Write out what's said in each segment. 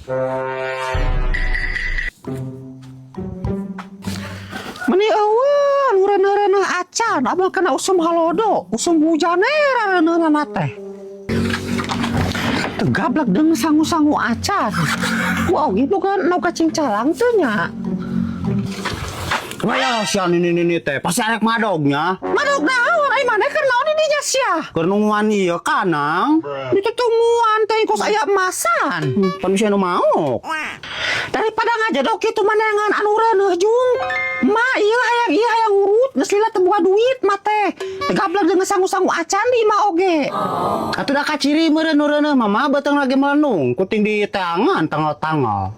Meni eueuh nu reuneuh-reuneuh acan, abang kana usum halodo, usum hujan we rareuneuhna teh. Teu gablek deung sangu-sangu acan. Ku oge boga nog kacingcalang teu nya. Waya sia nini nini teh pasti arek madognya. Madog naon ai maneh keur naon di dinya sia? Keur nungguan ieu kanang. Ditutumuan teh kos aya emasan. Pan bisa nu maok. Daripada ngajedog kitu manengan anu reuneuh jung. Ma ieu hayang ieu hayang urut geus lila teu boga duit mah teh. Teu gablek deung sangu-sangu acan di imah oge. Atuh da kaciri meureun nu reuneuh mah mah beuteung lagi melenung kuting di teangan tanggal-tanggal.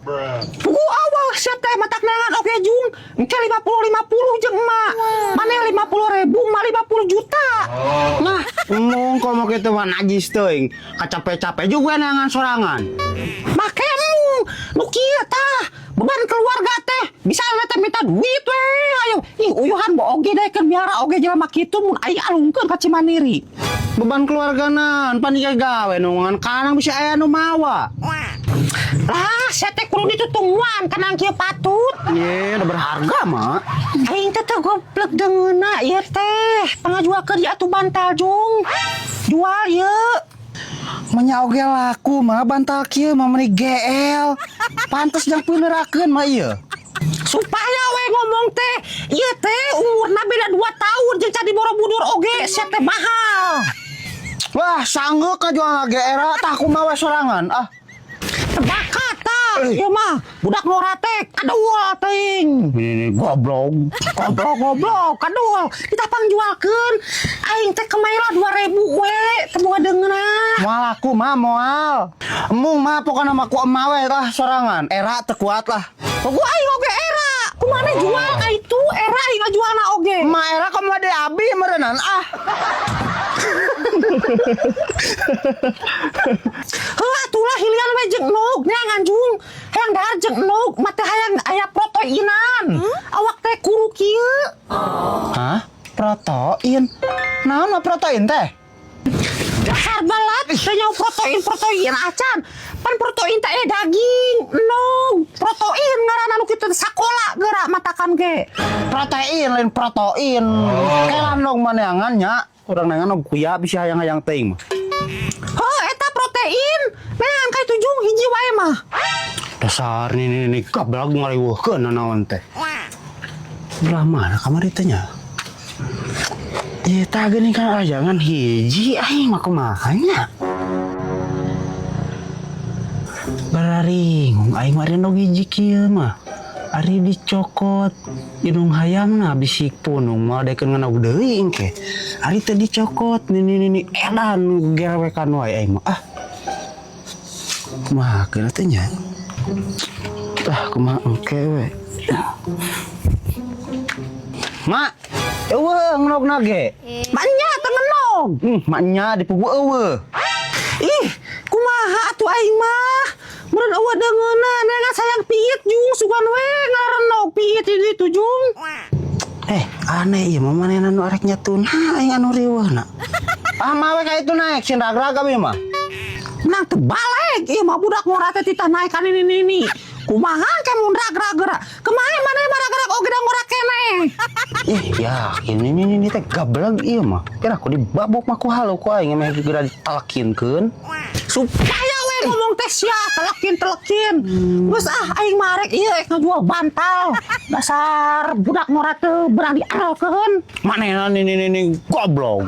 Pugu awal sia teh matak neangan oge jung. Engke 50-50 jeung emak. Maneh 50 ribu, emak 50 juta. Nah, embung komo kitu mah najis teuing. Kacape-cape juga neangan sorangan. Make embung nu kieu tah. Beban keluarga teh bisa teh minta duit we ayo. Ih uyuhan bo oge daekeun miara oge jelema kitu mun aing alungkeun ka Cimandiri. Beban keluarga naon pan ieu gawe nungan kanang bisa aya nu mawa. Lah, sia teh kudu ditutungguan kanang kieu patut. Ye, udah berharga mah. Aing teh teu goblek deungeunna ieu teh. Pangajualkeun ieu atuh bantal jung. Jual ieu. Menya oge laku mah bantal kieu mah meuni GL. Pantes jang peunerakeun mah ieu. Supaya we ngomong teh, ieu teh umurna beda 2 tahun jeung Candi Borobudur oge sia teh mahal. Wah, sanggeuk ka jual GR tah kumaha we sorangan. Ah, Tebakat tah, ieu mah budak ngora teh kadul teuing. Ini goblok. Goblok goblok kadul. Kita pangjualkeun. Aing teh kemaira 2000 we, teu boga deungeunna. Moal laku mah moal. Embung mah pokona mah ku emak we lah sorangan. Era teu kuat lah. Pugu aing oge era. Kumaha jual ka itu era aing ngajualna oge. Emak era kumaha de abi meureunnan ah. Heuh atulah hilian we jeung endog neangan jung. Hayang dahar jeung endog mah teh hayang aya proteinan. Awak teh kuru kieu. Hah? Protein? Naon mah protein teh? Dasar balat teh nyaho protein-protein acan. Pan protein teh daging, endog, protein ngaranna nu kitu sakola geura matakan ge. Protein lain protein. Kelan dong maneangan nya. Urang neangan og kuya bisa hayang-hayang teuing mah. Heuh eta protein. Neangan ka itu jung hiji wae mah. Dasar nih nih gablak ngariweuhkeun nanaon teh. Belah mana kamari teh nya? Eta geuning kan ajangan hiji aing mah kumaha nya? Bararingung aing mah endog hiji kieu mah. Ari dicokot indung hayamna bisi punung moal daekeun ngenog deui engke. Ari teu dicokot nini nini edan gerewekan wae aing mah. Ah. Kumaha keun teh nya? Ah kumaha engke we. Mak, eueuh ngenogna ge. Maknya teu ngenog. Maknya dipugu eueuh. Ih, kumaha atuh aing mah? Meureun eueuh deungeunna neangan sayang piit jung sugan we ngarenog piit di ditu jung. Aneh ieu mah manehna nu arek nyatuna aing anu riweuhna. Ah mawe ka itu naek sin ragrag abi mah. Menang teu balik ieu mah budak ngora teh titah naek ka nini nini. Kumaha ke mun ragrag geura? Kumaha maneh mah ragrag oge da ngora keneh. Ih, yakin ini ini teh gablek ieu mah. Kira aku dibabok mah ku halu ku aing meh geura ditalekinkeun. Supaya we ngomong teh sia telekin-telekin. Geus ah aing mah arek ieu rek ngajual bantal. Dasar budak ngora teu berani diaralkeun. Manehna nini nini goblok.